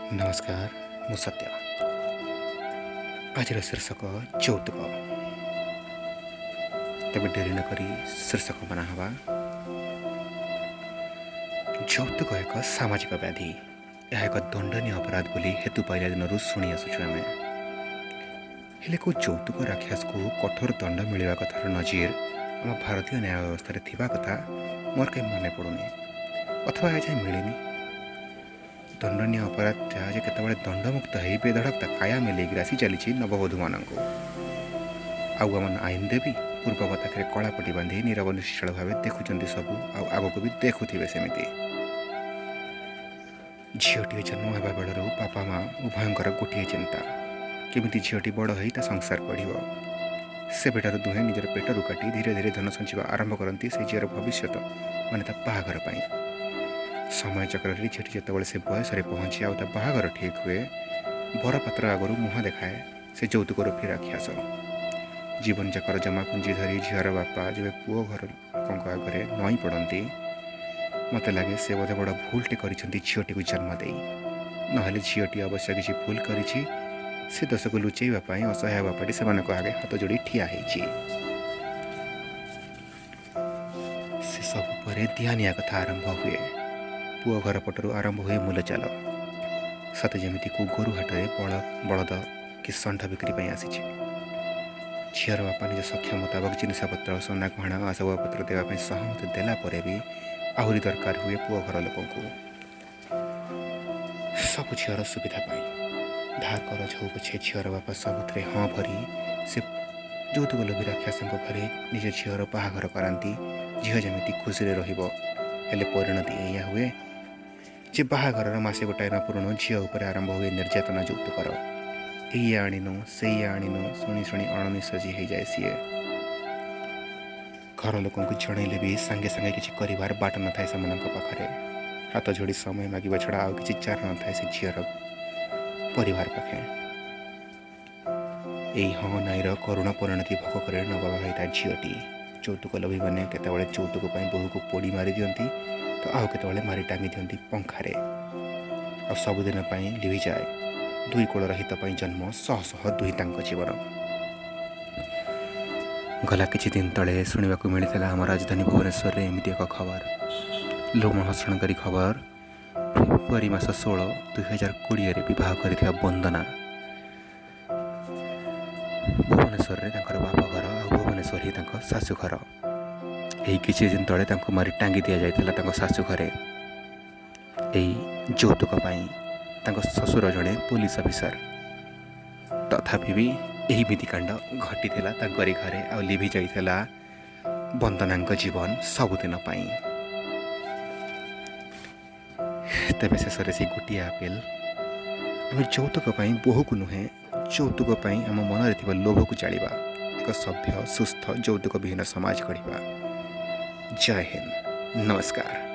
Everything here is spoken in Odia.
ନମସ୍କାର, ମୁଁ ସତ୍ୟ। ଆଜିର ଶୀର୍ଷକ ଯୌତୁକ। ତେବେ ଡେରି ନକରି ଶୀର୍ଷକ ବନା ହେବା। ଯୌତୁକ ଏକ ସାମାଜିକ ବ୍ୟାଧି। ଏହା ଏକ ଦଣ୍ଡନୀୟ ଅପରାଧ ବୋଲି ହେତୁ ପାଇଲା ଦିନରୁ ଶୁଣି ଆସୁଛୁ ଆମେ। ହେଲେ କେଉଁ ଯୌତୁକ ରାକ୍ଷସକୁ କଠୋର ଦଣ୍ଡ ମିଳିବା କଥାର ନଜିର ଆମ ଭାରତୀୟ ନ୍ୟାୟ ବ୍ୟବସ୍ଥାରେ ଥିବା କଥା ମୋର କାହିଁ ମନେ ପଡ଼ୁନି ଅଥବା ଏଯାଏଁ ମିଳିନି। ଦଣ୍ଡନୀୟ ଅପରାଧଟା ଯେ କେତେବେଳେ ଦଣ୍ଡମୁକ୍ତ ହେଇ ବେଧଡ଼କ ତା କାୟା ମେଲେଇ ଗ୍ରାସି ଚାଲିଛି ନବବଧୂମାନଙ୍କୁ। ଆଉ ଆମ ଆଇନ ଦେବୀ ପୂର୍ବ ପତାକାରେ କଳାପଟି ବାନ୍ଧି ନୀରବ ନିଶ୍ଚଳ ଭାବେ ଦେଖୁଛନ୍ତି ସବୁ, ଆଉ ଆଗକୁ ବି ଦେଖୁଥିବେ ସେମିତି। ଝିଅଟିଏ ଜନ୍ମ ହେବା ବେଳରୁ ବାପା ମା ଉଭୟଙ୍କର ଗୋଟିଏ ଚିନ୍ତା, କେମିତି ଝିଅଟି ବଡ଼ ହେଇ ତା ସଂସାର ଗଢ଼ିବ। ସେବେଠାରୁ ଦୁହେଁ ନିଜର ପେଟରୁ କାଟି ଧୀରେ ଧୀରେ ଧନ ସଞ୍ଚିବା ଆରମ୍ଭ କରନ୍ତି ସେ ଝିଅର ଭବିଷ୍ୟତ, ମାନେ ତା ବାହାଘର ପାଇଁ। ସମୟ ଚକ୍ରରେ ଝିଅଟି ଯେତେବେଳେ ସେ ବୟସରେ ପହଞ୍ଚି ଆଉ ତା ବାହାଘର ଠିକ୍ ହୁଏ, ବରପାତ୍ର ଆଗରୁ ମୁହଁ ଦେଖାଏ ସେ ଯୌତୁକ ରୂପୀ ରାକ୍ଷସ। ଜୀବନଯାକର ଜମାପୁଞ୍ଜି ଧରି ଝିଅର ବାପା ଯେବେ ପୁଅ ଘର ଲୋକଙ୍କ ଆଗରେ ନଇଁ ପଡ଼ନ୍ତି, ମୋତେ ଲାଗେ ସେ ବୋଧେ ବଡ଼ ଭୁଲଟେ କରିଛନ୍ତି ଝିଅଟିକୁ ଜନ୍ମ ଦେଇ। ନହେଲେ ଝିଅଟି ଅବଶ୍ୟ କିଛି ଭୁଲ କରିଛି, ସେ ଦୋଷକୁ ଲୁଚେଇବା ପାଇଁ ଅସହାୟ ବାପାଟି ସେମାନଙ୍କ ଆଗେ ହାତ ଯୋଡ଼ି ଠିଆ ହେଇଛି। ସେସବୁ ପରେ ଦିଆନିଆ କଥା ଆରମ୍ଭ ହୁଏ। ପୁଅ ଘର ପଟରୁ ଆରମ୍ଭ ହୁଏ ମୂଲଚାଲ, ସତେ ଯେମିତି କେଉଁ ଗୋରୁ ହାଟରେ ବଳଦ କି ଷଣ୍ଢ ବିକ୍ରି ପାଇଁ ଆସିଛି। ଝିଅର ବାପା ନିଜ ସକ୍ଷମ ମୁତାବକ ଜିନିଷପତ୍ର, ସୁନା ଗହଣା, ଆସବାବପତ୍ର ଦେବା ପାଇଁ ସହମତି ଦେଲା ପରେ ବି ଆହୁରି ଦରକାର ହୁଏ ପୁଅ ଘର ଲୋକଙ୍କୁ, ସବୁ ଝିଅର ସୁବିଧା ପାଇଁ। ଧାର କରଜ ହଉ ପଛେ ଝିଅର ବାପା ସବୁଥିରେ ହଁ ଭରି ସେ ଯୌତୁକ ଲୋଭୀ ରାକ୍ଷସଙ୍କ ଘରେ ନିଜ ଝିଅର ବାହାଘର କରାନ୍ତି, ଝିଅ ଯେମିତି ଖୁସିରେ ରହିବ। ହେଲେ ପରିଣତି ଏଇଆ ହୁଏ ଯେ ବାହାଘରର ମାସେ ଗୋଟାଏ ନ ପୂରୁଣୁ ଝିଅ ଉପରେ ଆରମ୍ଭ ହୁଏ ନିର୍ଯାତନା ଯୌତୁକର। ଏଇଆ ଆଣିନୁ, ସେଇଆ ଆଣିନୁ ଶୁଣି ଶୁଣି ଅଣନିଃଶ୍ୱାସୀ ହେଇଯାଏ ସିଏ। ଘର ଲୋକଙ୍କୁ ଜଣେଇଲେ ବି ସାଙ୍ଗେ ସାଙ୍ଗେ କିଛି କରିବାର ବାଟ ନଥାଏ ସେମାନଙ୍କ ପାଖରେ। ହାତ ଯୋଡ଼ି ସମୟ ମାଗିବା ଛଡ଼ା ଆଉ କିଛି ଚାରା ନଥାଏ ସେ ଝିଅର ପରିବାର ପାଖେ। ଏଇ ହଁ ନାଇଁର କରୁଣ ପରିଣତି ଭୋଗ କରେ ନବବିବାହିତା ଝିଅଟି। ଯୌତୁକ ଲୋଭୀମାନେ କେତେବେଳେ ଯୌତୁକ ପାଇଁ ବୋହୂକୁ ପୋଡ଼ି ମାରି ଦିଅନ୍ତି ତ ଆଉ କେତେବେଳେ ମାରି ଟାଙ୍ଗି ଦିଅନ୍ତି ପଙ୍ଖାରେ। ଆଉ ସବୁଦିନ ପାଇଁ ଲିଭିଯାଏ ଦୁଇ କୂଳର ହିତ ପାଇଁ ଜନ୍ମ ଶହ ଶହ ଦୁହିତାଙ୍କ ଜୀବନ। ଗଲା କିଛି ଦିନ ତଳେ ଶୁଣିବାକୁ ମିଳିଥିଲା ଆମ ରାଜଧାନୀ ଭୁବନେଶ୍ୱରରେ ଏମିତି ଏକ ଖବର, ଲୋମହର୍ଷଣକାରୀ ଖବର। ଫେବୃଆରୀ ମାସ 16 2020ରେ ବିବାହ କରିଥିବା ବନ୍ଦନା, ଭୁବନେଶ୍ୱରରେ ତାଙ୍କର ବାପଘର ଆଉ ଭୁବନେଶ୍ୱର ହିଁ ତାଙ୍କ ଶାଶୁଘର। ଏହି କିଛି ଦିନ ତଳେ ତାଙ୍କୁ ମାରି ଟାଙ୍ଗି ଦିଆଯାଇଥିଲା ତାଙ୍କ ଶାଶୁଘରେ, ଏଇ ଯୌତୁକ ପାଇଁ। ତାଙ୍କ ଶ୍ୱଶୁର ଜଣେ ପୋଲିସ ଅଫିସର। ତଥାପି ବି ଏହି ବିଧିକାଣ୍ଡ ଘଟିଥିଲା ତାଙ୍କରି ଘରେ, ଆଉ ଲିଭି ଯାଇଥିଲା ବନ୍ଦନାଙ୍କ ଜୀବନ ସବୁଦିନ ପାଇଁ। ତେବେ ଶେଷରେ ସେଇ ଗୋଟିଏ ଆପେଲ, ଆମେ ଯୌତୁକ ପାଇଁ ବୋହୂକୁ ନୁହେଁ, ଯୌତୁକ ପାଇଁ ଆମ ମନରେ ଥିବା ଲୋଭକୁ ଜାଳିବା, ଏକ ସଭ୍ୟ ସୁସ୍ଥ ଯୌତୁକ ବିହୀନ ସମାଜ ଗଢ଼ିବା। ଜୟ ହିନ୍ଦ, ନମସ୍କାର।